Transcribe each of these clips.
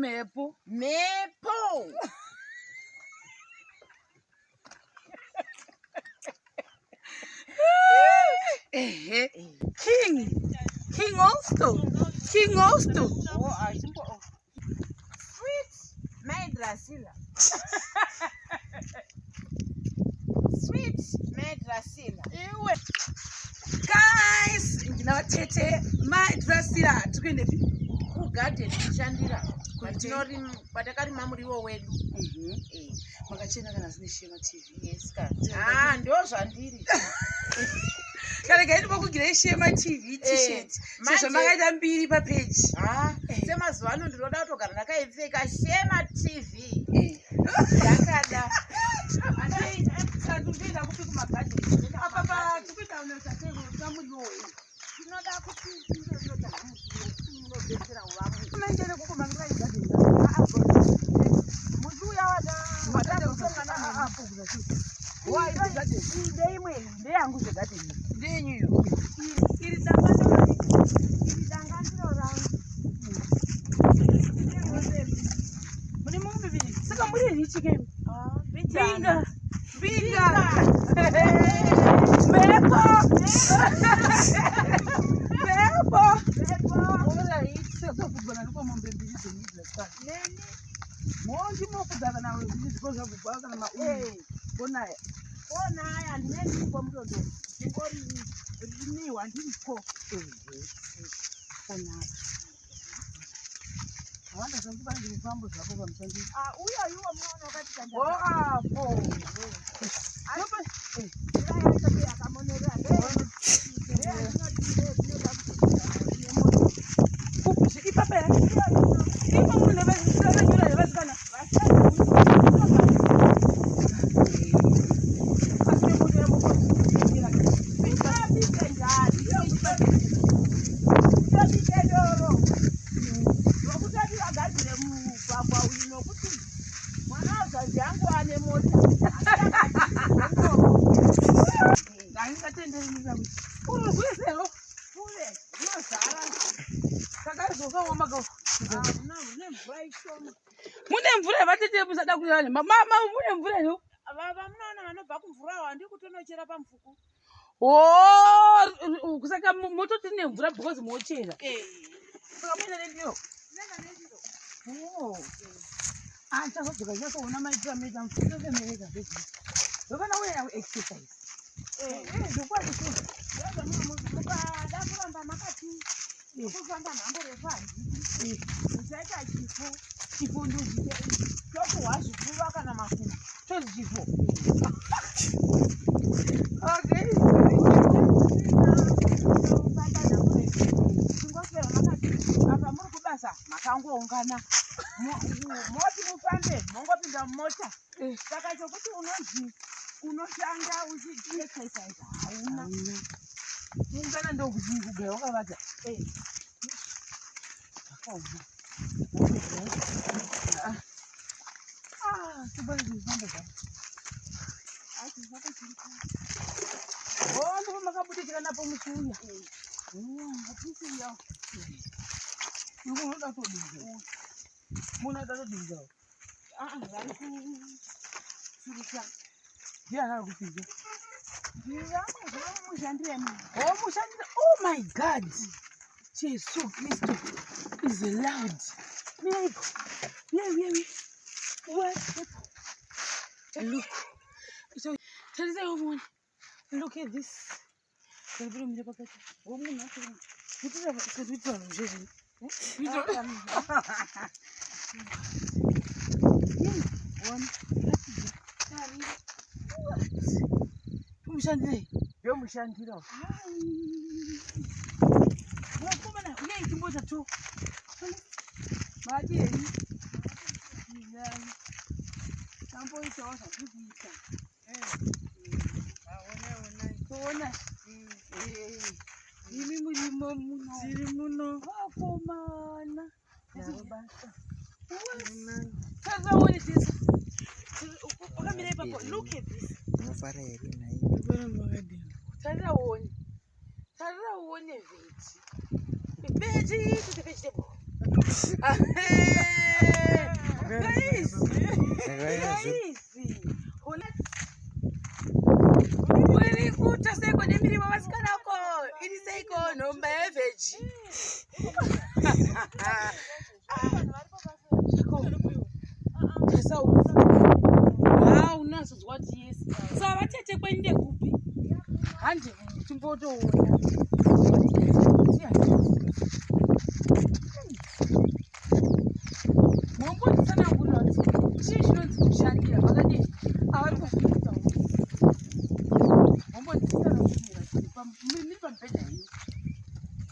Mhepo. Mhepo. Ehe. King. King also. King also. Oh, ah, Sweet. Mai Drasila. Sweet Mai Drasila. Iwe. Guys, ndinavatete Mai Drasila. Tikuendepi? Kugarden kushandira. Kwatakarima muriwo wedu. Eh. Makachena kana zine Shema TV. Yes ka. Ah, ndo zvandiri. Kana gaini bokugira Shema TV t-shirt. Eh, Sezvo makaita mbiri pa page. Ah, Eh. semazuva ano ndinoda kutogara ndakaipfeka Shema TV. Eh. Ndakada. Sandundoenda kupi kumagadheni? Apa pa tikuita unoita muriwo wedu. Tinoda kuti tindonoita muriwo unobetsera vamwe. Maendere kuko mangai gadheni. Musi uya wada wadazosangana neni. Ndeimwe ndeyangu zvegadheni. Ndenyu iyo. Iri danga ndiro Iri danga ndiro rangu. Mune mombe mbiri. Saka muri richi ke? Ah, Mbinga. Mbinga. Mhepo. Mhepo. Saka ndiko mombe mbiri dzenyu dzakwana. Neni. Mhondi mofudza kana zviko zvakugwa kana maunyu. Eh. Konaya. Konaya ndine ndiripo mutondo. Ndingori rimiwa ndiriko. Konaya. Wanda zvangu pane zvifambo zvako pamushangi. Ah, uyo iwo munoona wakati kanda. Oh, apo. Nzira yacho ndeyakamonerera. Ndeyandinoti ndeyatinoda kuti nemota. Kupi ipapa here? Ipo mune vakanyura here vasikana? Asi memoto yambokuira. Tisabike njani, tisabike doro. Nokutati vagadzire mugwagwa uyu nokuti mwana wazvanzi yangu ane mota. Handingatenderi kuti uru rwesero Kure, runozara. takazvakaoma ka. Hamuna, mune mvura ishoma. Mune mvura yavatete musada kureva nhema. Mama mune mvura here? Vava munoona vanobva kumvura awo handi kutonochera pamufuku. Oh, saka mototi nemvura because mochera. Saka muine nendiro. Tinoenda nendiro. Oh. Ah, ndichazodzoka ndichazoona maitiro amoita mufemereka zvezvi. Ndofana kuenda kuexercise. Zvokwadi sure. Mukada kuramba makati kufamba nhambo refu handiti. Muchaita chifo. Chifo ndochita. Chokuhwa zvipfuva kana makumbo. Chozi chifo. Okay. Kufamba nhambo refu. Chingoswera makati apa muri kubasa makangoungana. Moti mufambe mongopinda mumota. Saka chokuti unonzi unoshanda uchiexercise hauna. Kuungana ndokuti kugara wakavata. Zvakaoma. Ah, tobara zvifamba zvako. Oh, ndipo makabudikira napo muchiuya. Hatisiyo. Unoda kutodinza. Munoda kutodinza. Ah, vari kusurisa. Ndiani ari kupinza? Ndivamwe zvavamushandira mimi. Oh, mushandira. Oh my God. Jesu Kristu is allowed. Mira ipo. Mira, mira, mira. What? Look. So, tarisai umuone. Look at this. Karibiro mira pakati. Womunhu acho. Kuitira kuitira vanhu zvezvi. Kuitira. One. What? Tumushandirei. Ndomushandira. Vakomana, uyai timboita tu. Mati henyu. Tamboitawo zvatiri kuita. Kuona. Imi murimo muno. Tiri muno. Vakomana. Naro basa. Takaone this. Wakamira ipapo. Look at this. Munofara here nhai? Tarira uone. Tarira uone veggie. Veggie to the vegetable. Uri kuita seiko nemirimo vasikana ko iri seiko nhomba yevheji. Wow, unazozwa kuti yes. Saka vatete kwenyu ndekupi? Handi timbotoona. Mombotsanangurira kuti chii chinonzi kushandira vakadii avari kuvhunza mombotsanangurira kuti muri pamubhedha yenyu.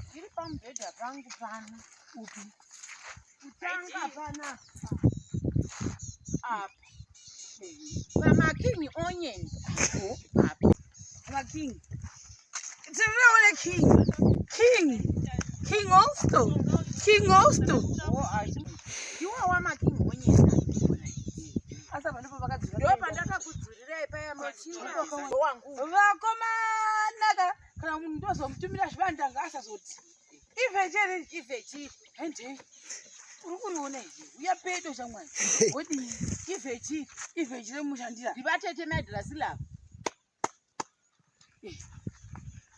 Ndiri pamubhedha pangu pano. Upi? Kutanga pana apa pamaking onion apa King. Tinoona king. King. King also. King also. Iwo wamaking onion. Asa vanhu vakadzura. Ndo pandakakudzurirai paya machina wangu. Vakomana ka kana munhu ndozomutumira zvibanda ngaasazoti. Ivhecheri ivhechi. Hende. Uri kuriona here? Uya pedo shamwari. Wodii? Ivhechi. Ivhechi remushandira. Ndivatete madrasilava.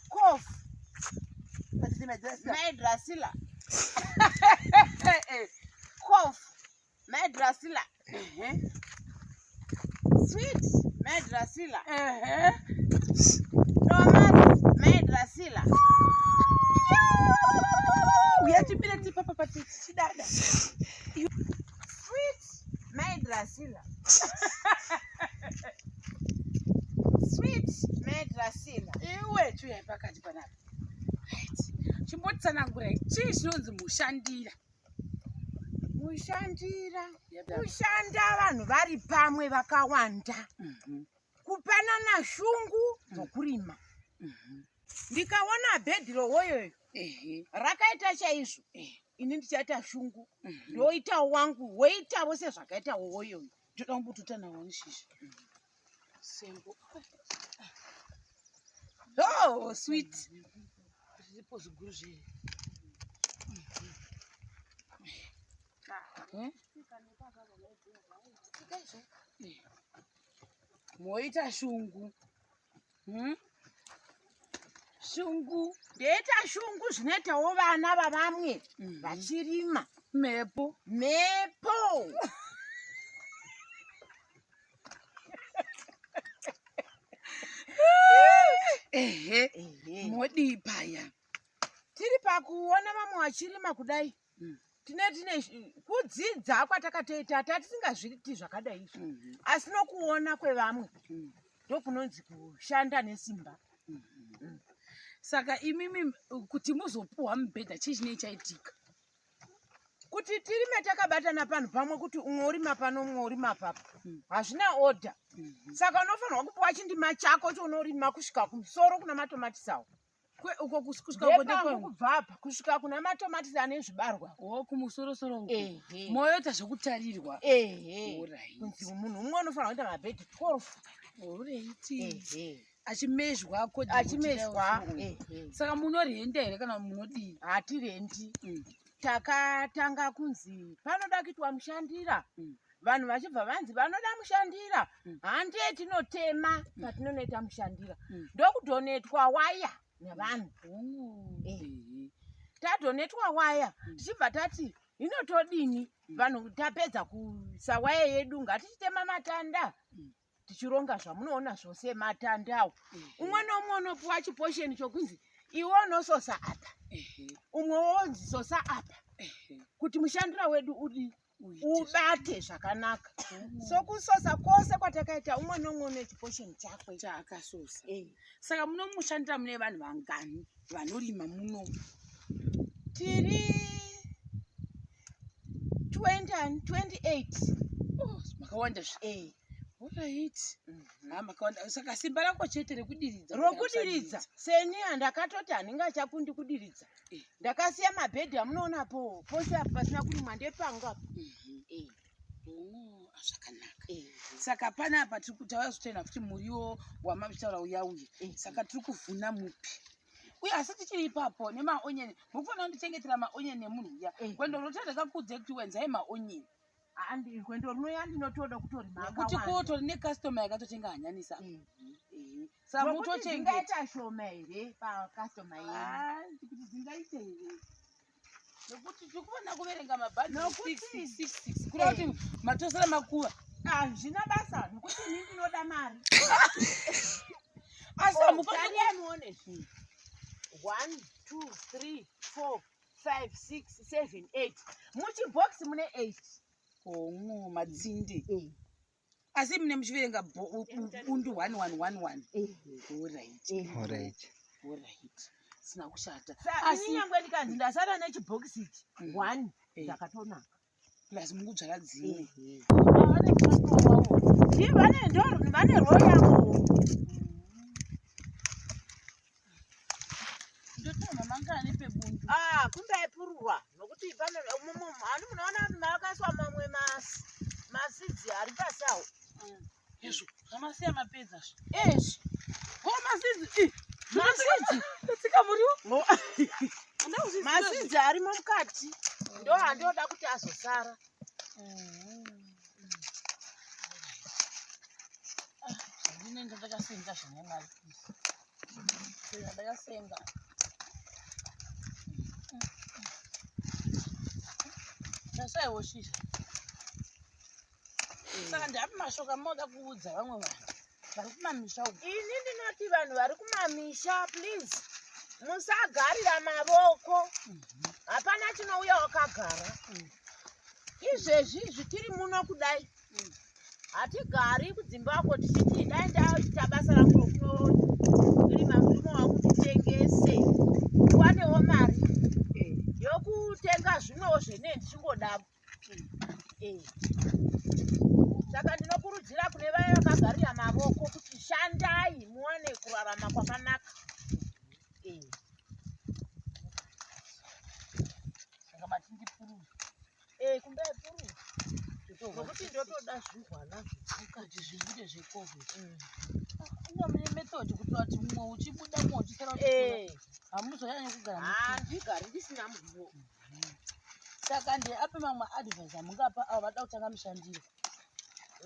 Cough. Vatete madrasila. Madrasila. Cough. Madrasila. Sweet. Madrasila. Thomas. Madrasila. Uya tipire tipapa patichidada. Sweet. Madrasila. Sweet. Madrasila. Iwe chiuyai pakati panapa. Right. Chimbotsanangurai chii chinonzi mushandira? Mushandira. Kushanda vanhu vari pamwe vakawanda. Kupanana shungu dzokurima. Ndikaona bhedhi rowoyoyo rakaita chaizvo, ini ndichaita shungu, ndoitawo wangu, woitavo sezvakaita wowoyoyo. Ndoda kumbototanawo neshizha. Sembo. Oh, sweet. Zviripo zviguru zviri. Moita shungu. Shungu. Ndoita shungu zvinoitawo vana vavamwe vachirima. Mhepo. Mhepo. Ehe. Modii paya? Tiri pakuona vamwe vachirima kudai. Tine kudzidza kwatakatoita tatisingazviiti zvakadai izvi. Asi nokuona kwevamwe ndokunonzi kushanda nesimba. Saka imimi kuti muzopuhwa mubhedha chii chinenge chaitika? Kuti tirime takabatana panhu pamwe, kuti umwe urima pano umwe urima papo, hazvina odha. Saka unofanirwa kupuwa chindima chako chaunorima kusvika kumusoro kuna matomatisi awo. Uko kusvika ndepangu kubva apa kusvika kuna matomatisi ane zvibarwa. O kumusorosoro uko. Moyoita zvekutarirwa. Ehe. Alright. Kunzi munhu umwe unofanira kuita mabhedhi 12. Alright. Ehe. Achimezhwa according Achimezhwa. kuti Ehe. Saka munorenda here kana munodii? Hatirendi. Takatanga kunzi panoda kuitwa mushandira. Vanhu vachibva vanzi vanoda mushandira. Hande tinotema patinonoita mushandira. Ndokudhonetwa waya nevanhu. Tadhonetwa waya tichibva tati inotodini vanhu tapedza kuisa waya yedu ngatichitema matanda. Tichironga zvamunoona zvose matandawo. Umwe neumwe unopuwa chiposheni chokunzi iwe unososa apa. Umwe wonzi sosa apa. Kuti mushandira wedu udi ubate zvakanaka. Sokusosa kwose kwatakaita umwe neumwe une chiposheni chakwe. Chaakasosa. Saka munomushandira mune vanhu vangani vanorima muno? Tiri 28. Oh, makawanda zve. Alright. Makawanda. Saka simba rako chete rekudiridza. Rokudiridza. Seni handakatoti handingachakundi kudiridza. Ndakasiya mabhedhi amunoonapo pose apa pasina kurimwa ndepanga apa. Zvakanaka. Saka panapa tiri kutauya futi muriwo wamataura uya uya. Saka tiri kuvhuna mupi. Uye asi tichiri ipapo nemaonyeni, mukufanira kundichengetera maonyeni emunhu uya. Gwendo rotanga ndakakudze kuti wenzai maonyeni. Rwendo runoya ndinotoda kutorima Nekuti akawanda. kotori necustomer yakatotenga hanyanisa. Saka Nokuti mutochengeta. dzingaita shoma here pakastoma yenyu? Ah, kuti dzingaite here, nekuti tikuona kuverenga mabhandi 666, kureva kuti matosera makuva. Hazvina basa, nokuti ini ndinoda mari. Asi Oh, hamufaniri tariai muone zvinhu. 1 2 3 4 5 6 7 8. Muchibhokisi mune 8. Omwo madzinde, asi mune muchiverenga bundu 1 1 1 1. Alright. Alright. Alright, sina kushata. Asi nyangwe ndikanzi ndasara nechibhokisi ichi 1, ndakatonaka. Plus mukudzvara dzimwe. Vane ro yavo. Ndotama mangani pebundu? Ah, kumbe aipururwa, nokuti pane hani munoona kuti makaiswa mamwe masidzi ari pasi awo. Izvo zvamasiya mapedza zvo. Ezvi. Ko masidzi? Masidzi. Tsika muriwo. Masidzi arimo mukati ndo handoda kuti azosara. Zvandinenge ndakasenga zvine mari, ndakasenga ndasaiwo shizha. Saka ndapi mashoko amunoda kuudza vamwe vanhu vari kumamisha uku? Ini ndinoti vanhu vari kumamisha, please, musagarira mavoko. Hapana chinouya wakagara. Izvezvi izvi tiri muno kudai, hatigari kudzimbako tichiti dai ndaita basa rangu rokunorima murimo wangu nditengese, ndiwanewo mari yokutenga zvimwewo zvenee ndichingodavo. Saka ndinokurudzira kune vaya vakagarira mavoko kuti shandai muwane kurarama kwakanaka. Saka matindipurura. Kumbe purura, nokuti ndotoda zvihwana. Mukati zvibude zvecovid. Inga mune method kuti vati mumwe uchibuda, mumwe uchisara uchikura. Hamuzonyanyi kugara. Handigari ndisina muriwo. Saka ndeapi mamwe advice amungapa avo vada kutanga mushandiro?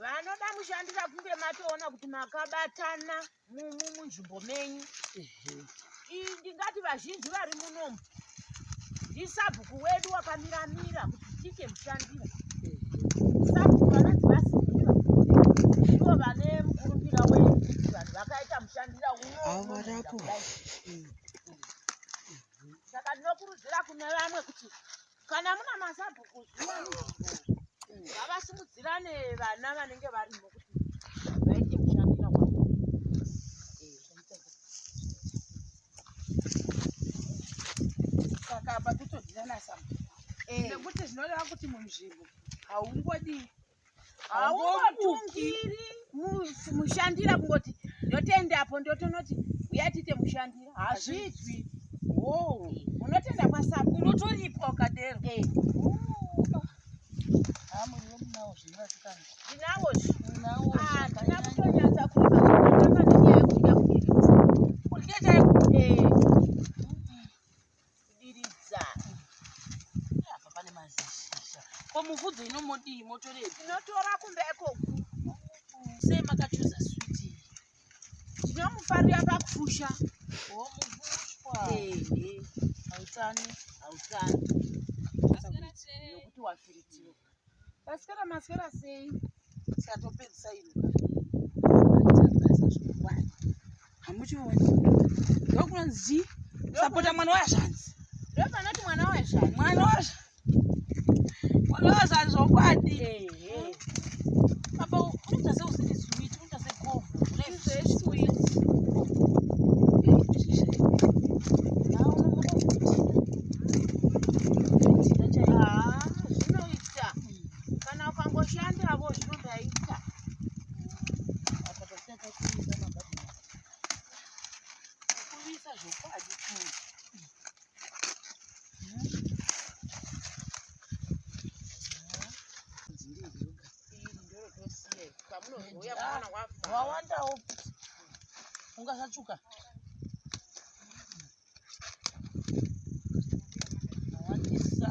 Vanoda mushandira, kunge matoona kuti makabatana munzvimbo menyu. Ndingati vazhinji vari munomu ndisabhuku wedu wakamiramira kuti tiite mushandira. Sabhuku vanonzi vaSimbiva, ndivo vane mukurumbira wedu kuti vanhu vakaita mushandira uno. Avo varipo. Kudai. Saka ndinokurudzira kune vamwe kuti kana muna masabhuku zviya munzvimbo, ngavasimudzirane vana vanenge varimo kuti vaite mushandira wavo. Saka apa totodhirana sabhuku, nekuti zvinoreva kuti munzvimbo haungodii. Haungotungiri mushandira kungoti ndotendapo, ndotonoti uya tiite mushandira, hazviitwi. Oh. Unotenda kwasapo. Unotoripwa ukadero. Ha, muriwo munawo zvinovasikana. Ndinawo zvi. Munawo. Ah, ndina kutonyatsa kurima zvakanaka nenyaya yekudya kudiridza. Kudya chaiko. Kudiridza. Apa pane mazishizha. Ko mufudze inomodii, motorepi? Tinotora kumba ikoku. Sei makachuza sweet iyi? Ndinomufarira pakufusha. O, mufushwa. Hautani. Hautani, nokuti wafiritiwa. Vasikana, maswera sei? Saka topedzisa ino. Maita basa zvokwadi. Hamuchioni, ndokunonzi chii? Sapota mwana wazvanzi. Ndopanoti mwana wezvani. Mwana wazvanzi zvokwadi. Apa unoita seusiri sweet, unoita sekovho. Sweet. Ah, zvinoita kana ukangoshandavo, zvinombaita. Apa tasiyaka kuisa magadheni, kuisa zvokwadi. Iri ndorotosiya pamunozouya mwana wabva. Wawandawo, ungasatsvuka. Wawandisa.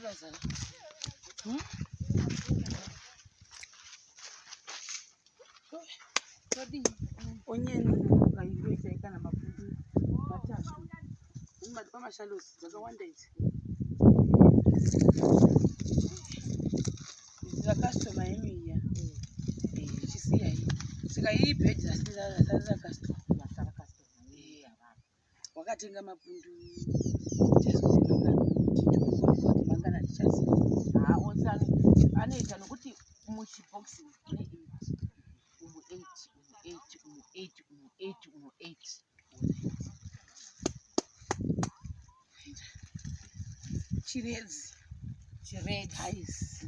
Razara. Todii? Onyeni kaindoitai kana mapundu matatu. Pamashallows dzakawanda idzi. Idzi rakastoma yenyu iya. Chisiya iyi. Saka iyi bhedhi rasara customer. Vasara customer. Eh. Wakatenga mapundu tichazoziva mangana. Kuti mangana tichaziva. Haa, ose anoita nokuti muchibhokisi mune 8, umu 8, umu 8, umu 8, umu 8, umu 8. Chiredzi. Chiredzi. Haisi.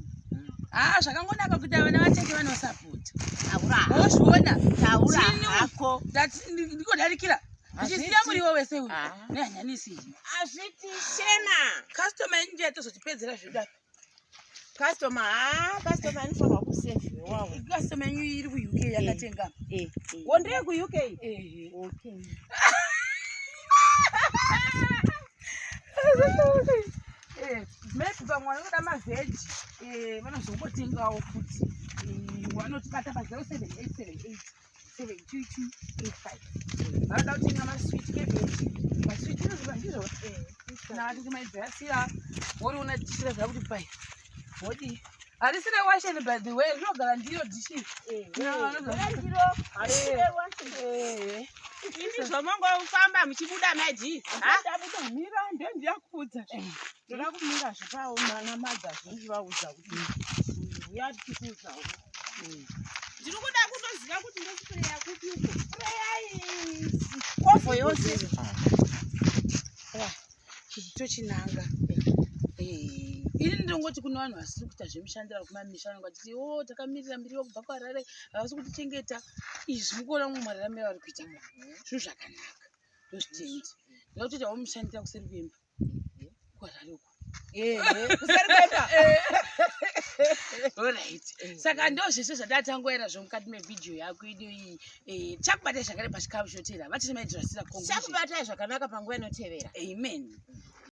Ah, zvakangonaka kuti vana vatete vanosapota. Taura. Wozviona. Taura Tini- hako. Ndati ndikodarikira. Ndichisiya Hazviti. muriwo wese uyu. Ah. Nehanyanisi iyi. Hazviti shena. Customer yenyu ndiyo yatozotipedzera zvedu apa. Customer, haa, customer anofanirwa kusevhiwawo. Customer yenyu iri kuUK yakatenga. Eh. Wondeye kuUK? Ehe. Okay. Eh, maybe pamwe vanoda mavheji vanozongotengawo futi. Vanotibata pa 07878 72285. Vanoda kutenga masweet cabbage, masweet inoziva ndizvo. Kana vatenge maidzasira, woriona dhishi razara kuti pai. Wodii? Harisi rewasheni, by the way, rinogara ndiro dhishi. Eh. Imi zvomongofamba muchibuda maji. Ndabuda, mira, ndendiyakuudza. Ndoda kumira zvipaona madza zvindivaudza kuti uya tichikuudzawo. Ndiri kuda kutoziva kuti ndosipreya kupi uko. Pureyai kovho yose. Tochinanga. Ini ndinongoti kune vanhu vasiri kuita zvemushandira kumamisha, vanenge vachiti, o, takamirira miriwo kubva kuHarare, havasi kutichengeta. Izvi mukuona mumwe mararamiro avari kuita, zvinhu zvakanaka, ndozvitendi. Ndoda kutoitawo mushandira kuseri kwemba kuHarare uko. Ehe, kuseri kwemba. Alright, saka ndo zvese zvatatangoera zvomukati mevhidhiyo yako idu iyi. Chakubatai zvakare pachikamu chotera vatine maidhirasira. Chakubatai zvakanaka panguva inotevera. Amen.